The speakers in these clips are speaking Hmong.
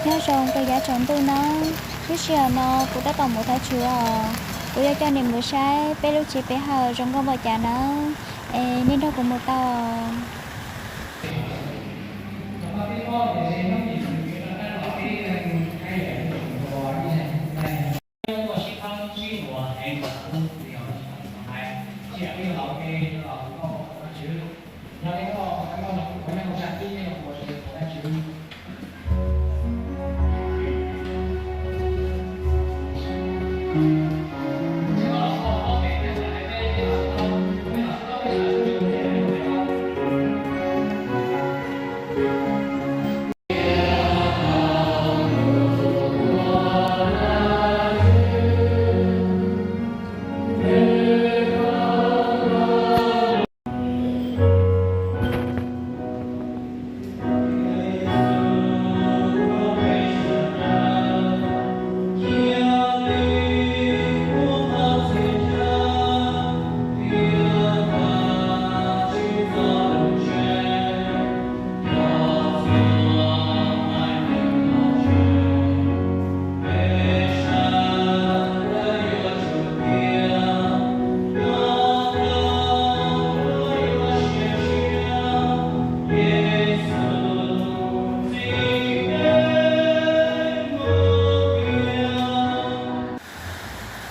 Nyob zoo rau yav tsaus ntuj nawb. Lub sij hawm no kuv tab tom mus thov tshwm os. Kuv yuav coj nej mus saib peb lub tsev peb hawm zoo nkauj npaum cas nawb. Es nej nrog kuv mus tau.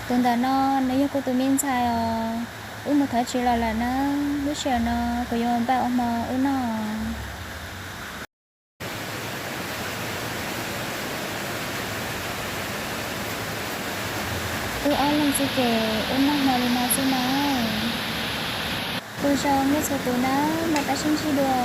Tus ntawm no nws yog kuv tus me ntxhais os. Wb mus thov tshwm los lawm nawb. Lub sij hawm no kuv yuav npaj ua hmo wb noj. Wb ob leeg xwb ces wb noj hmo li no xwb nawb. Tus zoo nej txhua tus nawb, mam pab sib ntsib dua.